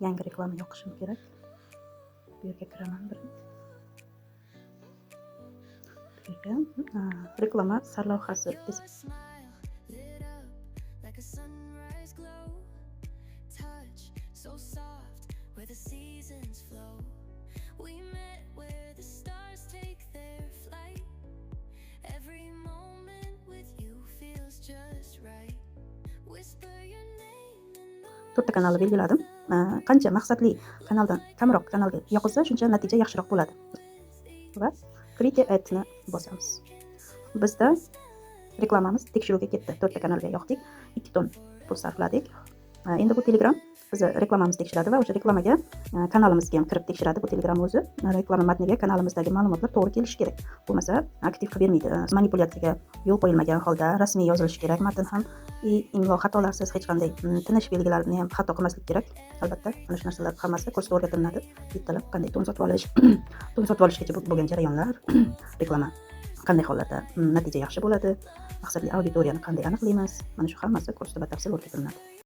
Yangi reklama yoqishim kerak. Bu yerga kiraman birinchi. Bu yerga reklama sarlavhasi desa Your smile lit up like a sunrise glow. Touch so soft where the seasons flow. We met where the stars take their flight. Every moment with you feels just right. Whisper your name in the To'rtta kanalni belgiladim. Qancha maqsadli kanaldan kamroq kanalga yoqilsa, shuncha natija yaxshiroq bo'ladi. Va Create Ad'ni bosamiz. Bizda reklamamiz tekshiruvga ketdi. To'rtta kanalga yoqdik, 2 ton pul sarfladik. Endi bu Telegram bizni reklamamizni tekshiradi va o'sha reklamaga kanalimizga ham kirib tekshiradi. Bu Telegram o'zi reklama matniga kanalimizdagi ma'lumotlar to'g'ri kelishi kerak, bo'lmasa aktiv qilib bermaydi. Manipulyatsiyaga yo'l qo'yilmagan holda rasmiy yozilishi kerak matn ham и imlo xatolarsiz, hech qanday tinish belgilarini ham xato qilmaslik kerak albatta. Mana shu narsalar hammasi kursda o'rgatilinadi bittalab: qanday ton sotib olish, ton sotib olishgacha bo'lgan jarayonlar, reklama qanday hollarda natija yaxshi bo'ladi, maqsadli auditoriyani qanday aniqlaymiz, mana shu hammasi kursda batafsil o'rgatilinadi.